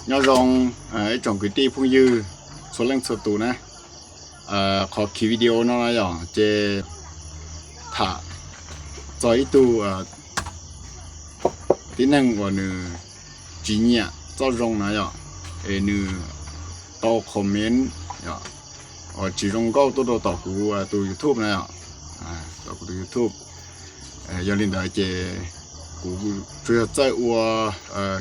Nyob zoo ib tsoom kwv tij phooj ywg txhua leej txhua tus na. Qhov ki video no yog ces tham txog ib tug tib neeg uas nws tsis nyiam txoj zoo na yom, es nws tau comment uas tsis zoo nkauj tuaj rau tom kuv tus YouTube na yom, tom kuv tus YouTube. Yog li ntawd ces kuv tsuas yog txawj ua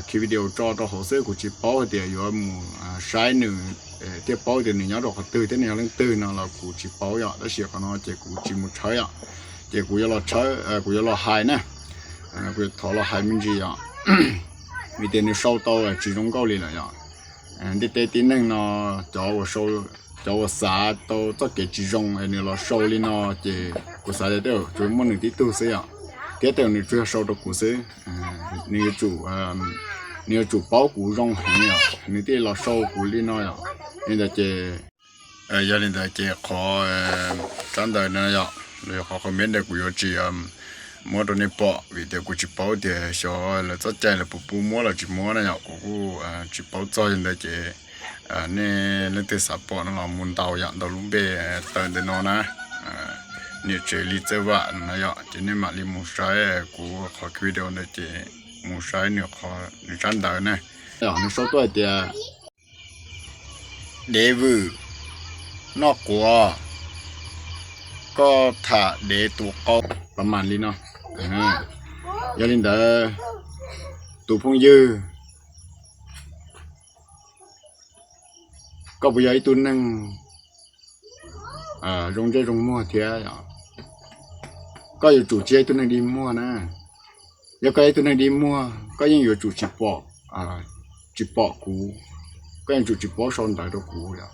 ki video tso rau hauv xwb, kuv tsis paub hais tias yuav mus saib nws thiab paub tias nws nyob rau qhov twg thiab nws yog leej twg no los kuv tsis paub yom, tab sis qhov no ces kuv tsis mus tshawb yom. Ces kuv yuav los tshawb, kuv yuav los hais na, kuv yuav thov los hais me ntsis yom, vim tias nws sau tau tsis zoo nkauj li lawm yom. Ntiaj teb tib neeg no, cov uas xav tau txoj kev tsis zoo es nws los sau li no, ces kuv xav tias tej zaum tsuas muaj nws tib tug xwb yom, thiab tej zaum nws tsuas yog sau rau kuv xwb. Nws yuav tsum, nws yuav tsum paub kuv zoo heev yom, nws thiaj los sau kuv li no yom. Li ntawd ces, yog li ntawd ces qhov tsab ntawv no yom, los yog qhov comment ntawd kuv yuav tsis muab rau nej pom, vim tias kuv tsis paub tias xyov lawv txoj cai lawv puas pub muab los tsis muab na yom, kuv kuj tsis paub txog li ntawd ces nej leej twg xav pom no los mus ntaus yom, ntaus lub npe taw ntawm no na, niam tsev Lis Txawj Vam no yom, ces nej mam li mus saib kuv qhov video ntawd ces mus saib nws tsab ntawv na. Nws sau tuaj hais tias, dev vwm, noj quav, koj tham dev tus qau, pas mas li no. Yog li ntawd, tus phooj ywg, koj puas yog ib tug neeg zoo ntsej zoo muag thiab? Koj yuav tsum tsis yog ib tug neeg dig muag na. Yog koj yog ib tug neeg dig muag, koj yeej yuav tsum tsis pom, tsis pom kuv, koj yuav tsum tsis paub sau ntawv rau kuv yom.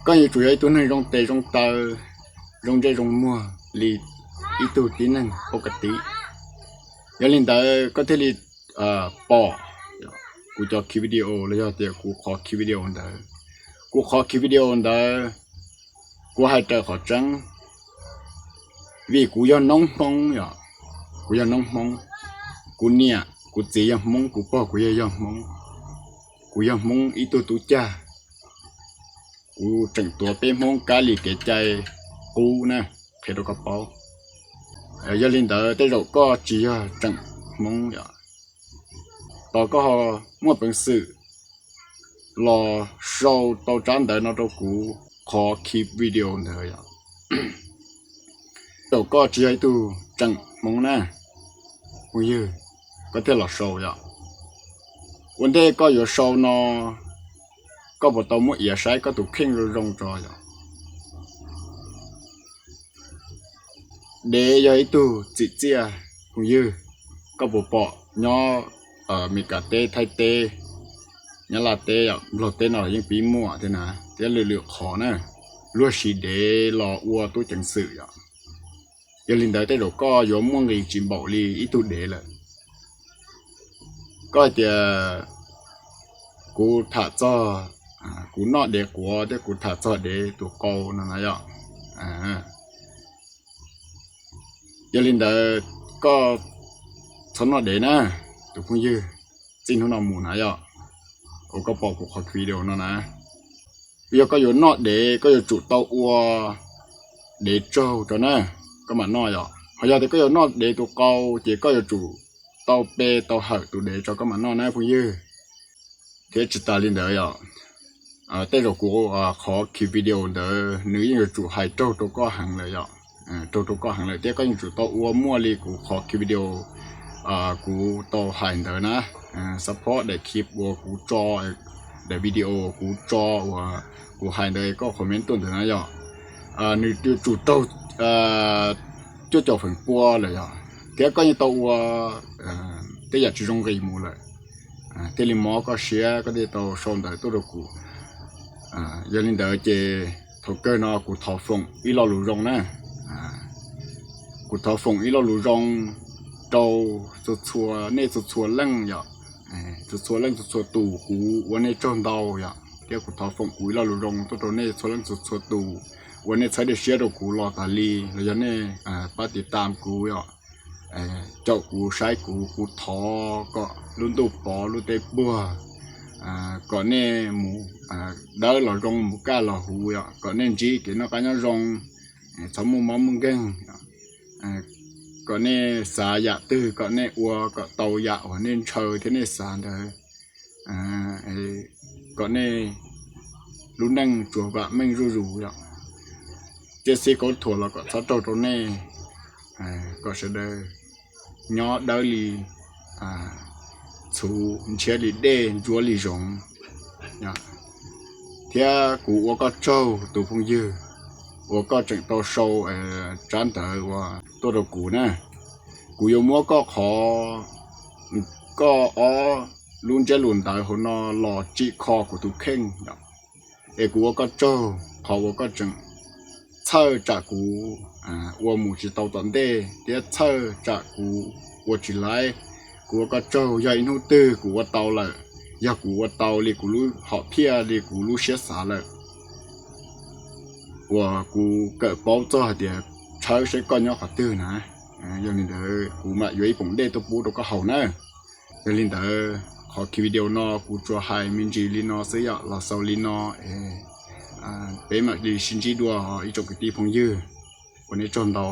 Koj yuav tsum yog ib tug neeg zoo tes zoo taw, zoo ntsej zoo muag li ib tug tib neeg pab ka tiv. Yog li ntawd koj thiaj li pom kuv cov ki video los yog tias kuv qhov ki video ntawd. Kuv qhov ki video ntawd, kuv hais raws qhov tseeb, vim kuv yog noob Hmoob yom, kuv yog noob Hmoob, kuv niam kuv txiv yog Hmoob, kuv pog kuv yawg yog Hmoob, kuv yog Hmoob ib tug tub cag, kuv tseem tuav peb Hmoob kab li kev cai qub na, qhia rau koj paub. Yog li ntawd tej zaum koj tsis yog tseem Hmoob yom, tos koj ho muaj peev xwm los sau tau tsab ntawv no rau kuv qhov ki video ntawd yom. Tej zaum koj tsis yog ib tug tseem Hmoob na, phooj ywg, koj thiaj los sau yom. Ua ntej koj yuav sau no, koj puas tau muab iav saib koj tus kheej zoo zoo tso yom. Dev yog ib tug txim txiaj, phooj ywg, koj puas pom nyob Meskas teb, Thaib teb, Nyab Laj teb, Nplog teb no los yeej pib muaj thiab na, thiab lwm lwm qhov na, luag siv dev los ua tub ceev xwm yom. Yog li ntawd tej zaum koj yuav muaj nqis tsis npaum li ib tug dev lawm. Koj hais tias kuv tham txog, kuv noj dev quav thiab kuv tham txog dev tus qau no na yom. Yog li ntawd koj txhob noj dev na, tus phooj ywg, txij hnub no mus na yom, uas koj pom kuv qhov video no na. Yog koj yuav noj dev koj yuav tsum tau ua dev tsaug rau na, koj mam noj yom. Ho yog tias koj yuav noj dev tus qau ces koj yuav tsum tau pe tau hawm tus dev tso koj mam noj na phooj ywg. Thiab tsis tas li ntawd yom, tej zaum kuv qhov ki video ntawd nws yeej yuav tsum hais raug rau koj heev lawm yom, raug rau koj heev lawm thiab koj yeej tsum tau ua muaj li kuv qhov ki video kuv tau hais ntawd na. Support daim ki uas kuv tso, daim video kuv tso uas kuv hais ntawd koj comment tuaj ntawd na yom, nws yuav tsum raug cuaj caum feem pua lawm yom, thiab koj yeej tau ua tej yam tsis zoo nqis mus lawm, thiaj li mob koj siab koj thiaj tau sau ntawv tuaj rau kuv. Yog li ntawd ces thaum kawg no kuv thov foom ib lo lus zoo na, kuv thov foom ib lo lus zoo rau txhua txhua nej txhua txhua leej yom, txhua txhua leej txhua txhua tus kuv ua nej tsaug ntau yom, thiab kuv thov foom kuv ib lo lus zoo tuaj rau nej txhua leej txhua txhua tus uas nej txhawb dej siab rau kuv los tas li los yog nej pab tiv tam kuv yom. caum kuv saib kuv, kuv thov kom lub ntuj pov lub teb puag, kom nej mus dawb los zoo, mus kaj los huv, kom nej ntsib kev noj qab nyob zoo, txhob muaj mob muaj nkeeg, kom nej xav yam twg kom nej ua kom tau yam uas nej ntshaw thiab nej xav ntawd, kom nej lub neej tsuas vam meej zuj zus yom. Tsiaj xib kaub thuas los kom txhob raug rau nej, kom sawv daws nyob dawb li txhuv, ntshiab li dej, ntsuab li zoov. Thiab kuv ua koj tsaug tus phooj ywg uas koj tseem tau sau tsab ntawv uas tuaj rau kuv na. Kuv yuav muab koj qhov, koj ob lub ntsiab lus ntawv hauv no los tsim kho kuv tus kheej. Es kuv ua koj tsaug qhov uas koj tseem txhawj tsam kuv ua mus tsis tau tom ntej thiab txhawj tsam kuv ua tsis laib. Kuv ua koj tsaug, yog ib hnub twg kuv ua tau lawm, yog kuv ua tau li kuv lub hom phiaj li kuv lub siab xav lawm, uas kuv kawm paub txog hais tias tshawb saib koj nyob qhov twg na. Yog li ntawd kuv mam yuav ib poom dej tuaj pub rau koj haus na. Yog li ntawd qhov video no kuv tsuas hais me ntsis li no xwb yom, los xaus li no, peb mam li sib ntsib dua ib tsoom kwv tij phooj ywg, ua nej tsaug ntau.